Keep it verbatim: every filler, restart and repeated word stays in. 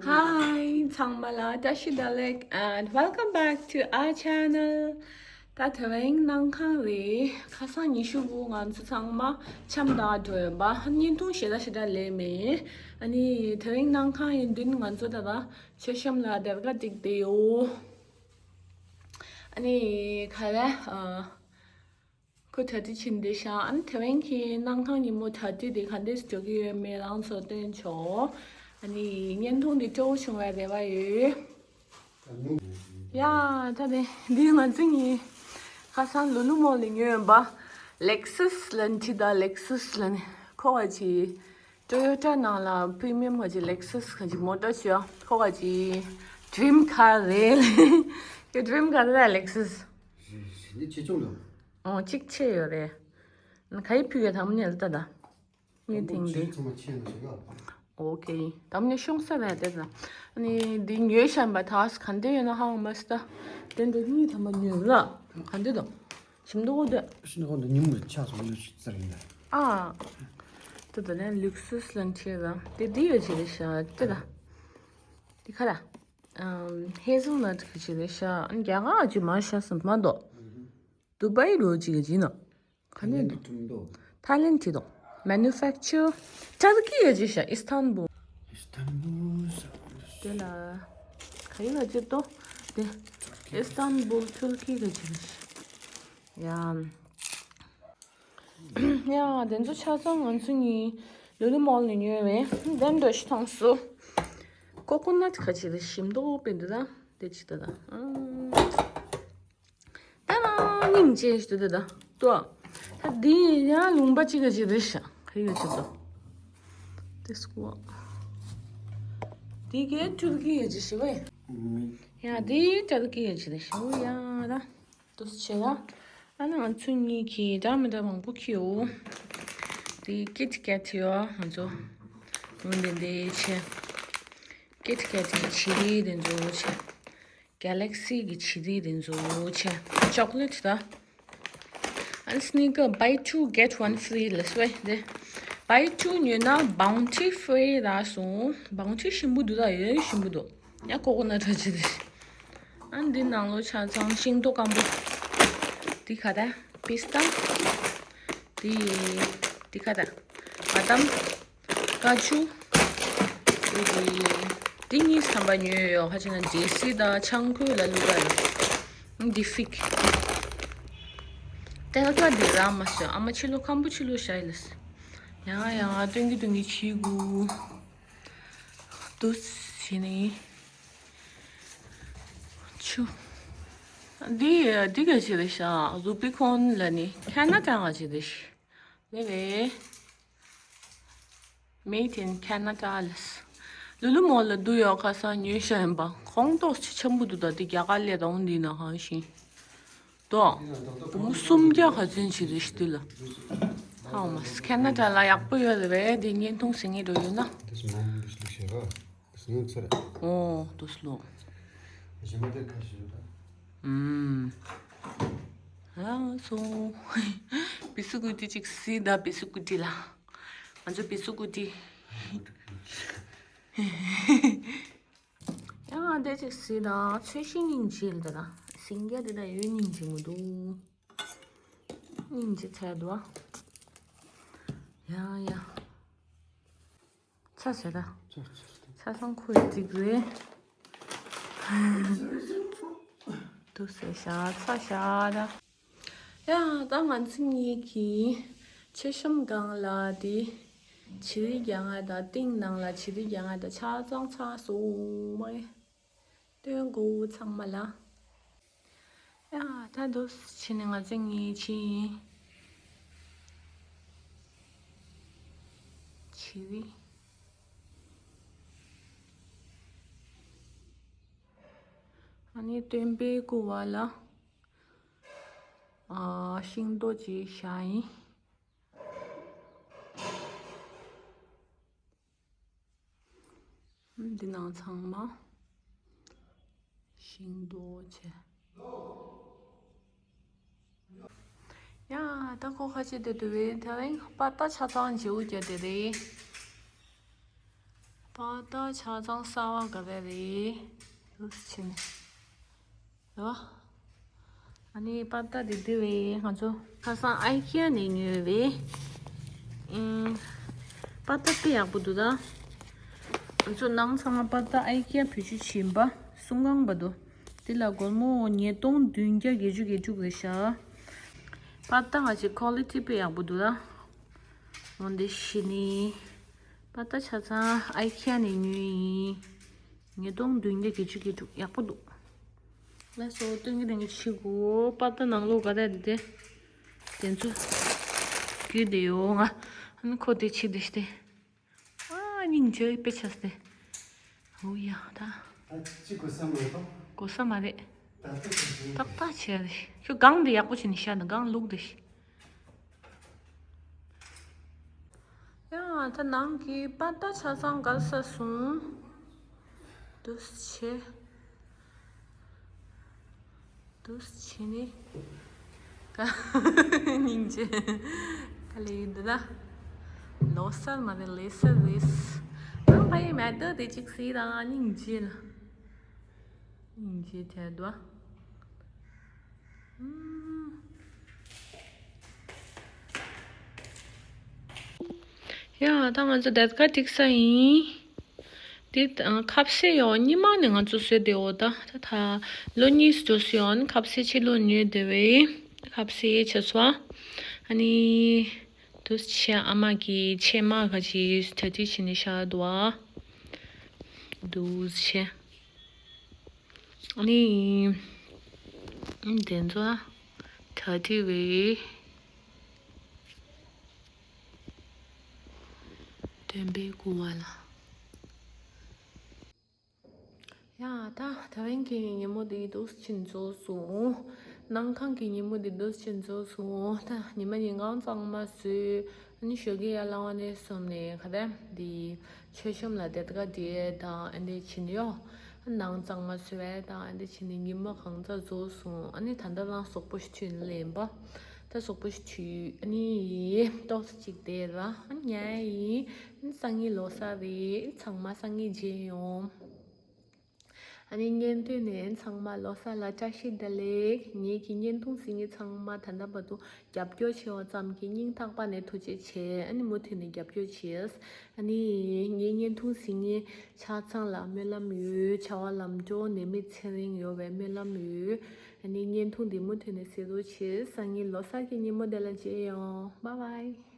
Hi, ཚང་མ་ལ་བཀྲ་ཤིས་བདེ་ལེགས། And welcome back to our channel. ད་དེ་རིང་སྣང་ཁང་རེད། ཁ་སང་ཉི་ཤུ་དགུ་ང་ཚོ་ཚང་མ་འཆམ་དང་འགྲོ་ཡོད་པ། བརྙན་ཐུང་ཞེ་དྲག་ཞེ་དྲག་ལས་མེད། ཨ་ནི་དེ་རིང་སྣང་ཁང་ཡིན་དུས་ང་ཚོ་ད་ལྟ་མཆོད་བཤམས་ལ་སྡེར་ཁ་བསྒྲིགས་བསྡད་ཡོད། ཨ་ནི་ག་རེ། ཨ། ཁོ་གྲ་སྒྲིག་བྱེད་འདི་ཤག་ཨ་ནི་དེ་རིང་གི་སྣང་ཁང་ཉིན་མོ་གྲ་སྒྲིག་དེ་ག་འདྲས་འགྲོ་གི་ཡོད་མེད་རང་ཚོ་སྟོན་ཆོག་ཨ་ནི་བརྙན་ཐུང་འདི་སྤྲོ་བོ་བྱུང་བའི་རེ་བ་ཡོད། ཡ། ད་དེ་འདི་ང་ཚོ་གཉིས་ཁ་སང་ལུ་ལུ་མོལ་ནས་ཉོས་ཡོད་པ། ལེག་སིས་ལན་ཁྲི་དང་ལེག་སིས་ལན་ཁོ་བ་ཅི། ཊོ་ཡོ་ཊ་ནང་ལ་པི་རི་མི་ཡམ་ག་ཅི་ལེག་སིས་ག་ཅི་མོ་ཊ་ཅི་ཡ་ཁོ་ག་ཅི་ཌི་རིམ་ཁར་རེད། ཁྱོད་ཌི་རིམ་ཁར་རེད་ལེག་སིས། ཞེ་ཆུང་ལ། ཨོ་གཅིག་ཆེ་ཡོད་རེད། ཁ་ཡི་ཕུ་ག་དམ་ཉལ་ད་ད། ངས་དེང་དེ། ཚང་མ་ཆེ་ཡོད་ཟེར་ག་ཨོ་ཀེ། དམ་ཉལ་ཤོང་ས་རེད་དེ་ད། ཨ་ནི་འདི་ཉོས་བཞག་པ་ད་ག་འདྲ་ཡོད་ན་ཧ་གོ་མ་སི་ད། དེ་འདྲ་གཉིས་ཐམ་པ་ཉོས་ལ། ག་འདྲ་དང་། ཞིམ་མདོག་འདྲ། ཤིན་ཏུ་ཁོང་དུ་ཉིན་མོ་ཆགས་སོང་ལུས་ཤིག་ཙར་ཡིན་ལ། ཨ། ད་ད་ནས་ལུག་སུས་ལན་ཆེ་ལ་དེ་འདི་ཡོད་ཅི་རེད་ཤག་དེ་ལ། དེ་ཁ་ལ། ཧེ་ཟལ་ནཊ་གི་ཅི་རེད་ཤག་རྒྱ་གར་ཅི་མ་ཤ་སམ་མ་འདོག་དུ་བའི་རོ་ཅི་གི་ཅི་ནོ། ག་ནས་འདོག་ཐ་ལན་ཐི་དོ། Manufacture Turkey ཡོད་ཅི་ཤག Istanbul། Istanbul། དེ་ལ་ག་ཡི་ག་ཅི་ཏོ། དེ་Istanbul Turkey གི་ཅི་རེད་ཤག་ཡ། ཡ། དེ་ཚོ་ཆ་ཚང་ང་ཚོ་གཉིས་ལུ་ལུ་མོལ་ནས་ཉོས་བས་དེ་འདྲ་ཞིག་མཐོང་སོང་། ཀོ་ཀོ་ནཊ་ག་ཅི་རེད་ཞིམ་མདོག་དཔེ་འདི་ད་དེ་ཅི་ད་ད། ད་རང་སྙིང་རྗེ་ཞིག་འདུག་ད་ལྟོ། ད་འདི་ཡང་ལུང་པ་གཅིག་ག་ཅིག་རེད་ཤག་ཁ་ཡོད་ཅིག་ཏོ། དེ་སྐུ། འདི་གའི་ཊུར་ཀི་ཡོད་ཅིག་ཞིག་བས། ཡང་འདི་ཊུར་ཀི་ཡོད་ཅིག་རེད་ཤག་ཡང་ད། དུ་བྱེད་ལ། ཨ་ན་ང་ཚོ་གཉིས་ཀྱིས་འདྲ་མི་འདྲ་མང་པོ་ཁྱེར་ཡོད། འདི་ཀིཊ་ཀེཊ་ཡོད་ང་ཚོ། ལུང་འདི་འདི་ཆེ། ཀིཊ་ཀེཊ་གི་བྱི་རིལ་འདི་ཚོ་ཆེ། Galaxy གི་བྱི་རིལ་དེ་ཚོ་ཆེ། ཅོག་ལེཊ་ད། ཨ་ནི་སི་ནི་ཀར་buy two get one free ལ་སོ་དེ། Buy two ཉོས་ན་Bounty free རག་སོང་། Bounty ཞིམ་པོ་འདུག་ད་ཡོད་ཞིམ་པོ་འདུག་ཡ་ཀོ་ཀོ་ནཊ་ཁ་ཅིག་དེ། ཨ་ནི་འདི་ནང་ལོ་ཆ་ཚང་ཤིང་ཏོག་སྐམ་པོ། འདི་ག་ད་པི་སྟ། འདི། འདི་ག་ད་བ་དམ། ཀ་ཅུ། འདི་འདི་གཉིས་ཐམ་པ་ཉོས་ཡོད། ཁ་ཅིག་ན་ཇེ་སི་དང་ཆང་ཁོལ་ལ་བླུགས་ཡ་ཡོད། འདི་ཕིག་དེ་ལ་ཀ་འདི་རག་མ་སོང་། ཨ་མ་ཕྱི་ལོ་ཁམ་བུ་ཕྱི་ལོ་ཤ་ཡི་ལ་སི། ཡང་ཡང་སྟོན་གི་སྟོན་གི་བྱེད་དགོས། དུས་བྱས་ནས་ཆུ། འདི་འདི་ག་ཅི་རེད་ཤག་རུ་པི་ཁོན་ལ་ནི་ཁ་ན་ཌ་ག་ཅི་རེད་ཤག་ལེ་བེ། Made in Canada ལས། ལུ་ལུ་མོལ་ལ་འདུག་ཡོད་ཁ་སང་ཉོས་ཤག་ཡིན་པ། ཁོང་ཏོག་ཅིག་ཆེན་པོ་འདུག་ད་དེ་རྒྱ་གར་ལས་རང་འདི་ན་ཧང་ཤིང་། དོ། དུ་མོ་སུམ་བརྒྱ་ག་ཚོད་ཅིག་རེད་ཤག་དེ་ལ། ཧང་མ་ཁ་ན་ཌ་ལ་ཡག་པོ་ཡོད་རེད་བས། དེ་བརྙན་ཐུང་ཟིན་ངེས་འགྲོ་ཡོད་ན། ཨོ་དུ་སློ། ཨུམ། ཨ་སོ། བི་སུ་ཀུ་ཏི་ཅིག་སི་ད་བི་སུ་ཀུ་ཏི་ལ། ང་ཚོ་བི་སུ་ཀུ་ཏི། ཡང་དེ་ཅིག་སི་ད་ཚོས་ཤིང་སྙིང་རྗེ་ལ་ད་ད། སིང་རྒྱ་དེ་ད་ཡོད་སྙིང་རྗེ་མོ་འདུག་སྙིང་རྗེ་ཚར་འདུག་ཡ་ཡ། ཚ་ཟེར་ད། ཚ་སང་ཁོའི་ཏིག་རེད། དུ་ཟེར་ཤ་ཚ་ཤ་ད། ཡ་ད་ང་ཚོ་གཉིས་ཀྱིས་མཆོད་བཤམས་སྒང་ལ་དེ་བྱི་རིལ་རྒྱག་ཡ་དང་སྟེང་ནང་ལ་བྱི་རིལ་རྒྱག་ཡ་དང་ཆ་ཚང་ཚར་སོང་མ་རེད། སྟོན་དགོས་ཚང་མ་ལ། ཡ་ད་དུ་ཕྱི་ནས་ང་ཚོ་གཉིས་ཕྱིན་ཡིན། བྱི་རིལ། ཨ་ནི་སྟོན་པའི་སྐུ་བ་ལ་ཨ་ཤིང་ཏོག་ཅིག་བཞག་ཡིན། འདི་ནང་ཚང་མ་ཤིང་ཏོག་བྱས། ཡ་ད་ཁོ་ཁ་ཆེ་དེ་དུ་བས་དེ་རིང་པ་ད་ཆ་ཚང་བྱེའུ་བརྒྱབ་དེ་རེད། པ་ཏ་ཆ་ཚང་གསར་བ་ག་རེ་རེད། འདུག་སེ་བྱས་ནས། རེད་བ། ཨ་ནི་པ་ཏ་དེ་འདི་བས་ང་ཚོ་ཁ་སང་ཨའི་ཀི་ཡ་ནས་ཉོས་བས། ཨིན། པ་ཏ་དཔེ་ཡག་པོ་འདུག་ད། ང་ཚོ་ནང་ཚང་མ་པ་ཏ་ཨའི་ཀི་ཡ་བེད་སྤྱོད་བྱེད་པ་གསུང་གང་པ་འདུག་དེ་ལ་སྒོར་མོ་ཉིས་སྟོང་བདུན་བརྒྱ་བརྒྱད་ཅུ་གྱ་དྲུག་རེད་ཤག་པ་ཏ་ང་ཚོའི་ཁོ་ལི་ཊི་དཔེ་ཡག་པོ་འདུག་ད། འོ་འདི་ཤི་ནི། པ་ཏ་ཆ་ཚང་ཨའི་ཀི་ཡ་ནས་ཉོས་ཡིན། ཉིས་སྟོང་བདུན་བརྒྱ་བརྒྱད་ཅུ་གྱ་དྲུག་ཡག་པོ་འདུག་ལགས་སོ། སྟོན་གྱི་རིང་གི་ཕྱི་གོ་པ་ཏ་ནང་ལོགས་ག་རེ་འདི་དེ། དེ་ཚོ། རྒྱུ་དེ་ཡོ་ང་། ཨ་ནི་ཁོ་དེ་ཕྱི་དེ་ཤི་དེ། ཨ་སྙིང་རྗེ་དཔེ་ཆགས་ཏེ། ཨོ་ཡ་ད། ད་ཅི་གོ་ས་མ་རེད་པ། གོ་ས་མ་རེད། ད་ལྟ་གོ་ས་ཏག་ཏག་བྱས་རེད། ཁྱོད་སྒང་དེ་ཡག་པོ་བྱས་ནས་བཞག་ན་སྒང་བླུགས་དེ་ཤི། ཡང་ད་ནང་གི་པ་ཏ་ཆ་ཚང་ག་ས་སོང་། འདུག་སེ་བྱས། འདུག་སེ་བྱས་ནས། ཀ་སྙིང་རྗེ། ག་ལེ་ཡིན་འདི་ན། ལོ་གསར་མ་རེད་ལེ་གསར་རེད། ཨ་ཕ་ཡི་མེ་ཏོག་དེ་གཅིག་སྲིད་དང་སྙིང་རྗེ་ལ། སྙིང་རྗེ་དེ་འདུག་ཨ། ཡ་ད་ང་ཚོ་སྡེར་ཁ་ཏིག་ས་ཡིན། དེ་ཁ་ཟས་ཡོ་ཉི་མ་ནས་ང་ཚོ་བཟོས་དེ་འོ་ད་ད་ད་ལོ་གཉིས་སུ་ཡོང་ཁ་ཟས་ཕྱི་ལོ་ཉོས་དེ་བས་ཁ་ཟས་ཆེ་སོ། ཨ་ནི་དུས་ཆེ་ཨ་མ་གི་ཆེ་མ་ག་ཅི་ད་ཅི་བྱས་ནས་བཞག་འདུག་ཨ། འདུག་སེ་བྱས། ཨ་ནི། ཨ་དེ་ཚོ་ཨ། གྲ་སྒྲིག་བྱས། སྟོན་པའི་སྐུ་བ་ལ། ཡ་ད་ད་བན་གྱི་ཉིན་མོ་འདི་འདུག་སེ་ཕྱིན་རྫོགས་སོང་། ནང་ཁང་གི་ཉིན་མོ་འདི་འདུག་སེ་ཕྱིན་རྫོགས་སོང་། ད་ཉི་མ་ཉིན་གང་གཙང་མ་བཟོས། ཨ་ནི་ཞོགས་ཀས་ཡར་ལངས་ནས་སོང་ནས་ག་རེ་འདི། མཆོད་གཤོམ་ལ་དེ་ད་ག་དེ་དང་ཨ་འདི་བྱིན་ཡོ། ནང་གཙང་མ་བཟོས་པས་དང་ཨ་འདི་བྱིན་ནས་ཉི་མ་གང་ཚ་རྫོགས་སོང་། ཨ་ནི་ད་ལྟ་རང་གཟུགས་པོ་ཞིག་འཐུས་ནས་ལེན་པ། ད་གཟུགས་པོ་ཞིག་འཐུས་ཨ་ནི་ཏོག་ཙམ་ཅིག་བསྡད་ར་ཨ་ཉལ་ཡིན། ཨ་ནི་སང་ཉིན་ལོ་གསར་རེད། ཚང་མ་སང་ཉིན་མཇལ་ཡོང་། ཨ་ནི་བརྙན་ཐུང་ནས་ཚང་མ་ལོ་གསར་ལ་བཀྲ་ཤིས་བདེ་ལེགས། ངེད་ཀྱི་བརྙན་ཐུང་གཟིགས་མཁན་ཚང་མ་ད་ལྟ་བར་དུ་རྒྱབ་སྐྱོར་བྱས་པ་ཙམ་གྱིས་སྙིང་ཐག་པ་ནས་ཐུགས་རྗེ་ཆེ། ཨ་ནི་མུ་མཐུད་ནས་རྒྱབ་སྐྱོར་བྱེད། ཨ་ནི་ངའི་བརྙན་ཐུང་གཟིགས་མཁན་ཆ་ཚང་ལ་སྨོན་ལམ་ཡོད། ཕྱྭ་པ་ལམ་འགྲོ་ནད་མེད་ཚེ་རིང་ཡོང་བའི་སྨོན་ལམ་ཡོད། ཨ་ནི་བརྙན་ཐུང་འདི་མུ་མཐུད་ནས་གཟིགས་རོགས་བྱེད། སང་ཉིན་ལོ་གསར་གྱི་ཉིན་མོ་དེ་ལ་མཇལ་ཡོང་། Bye bye.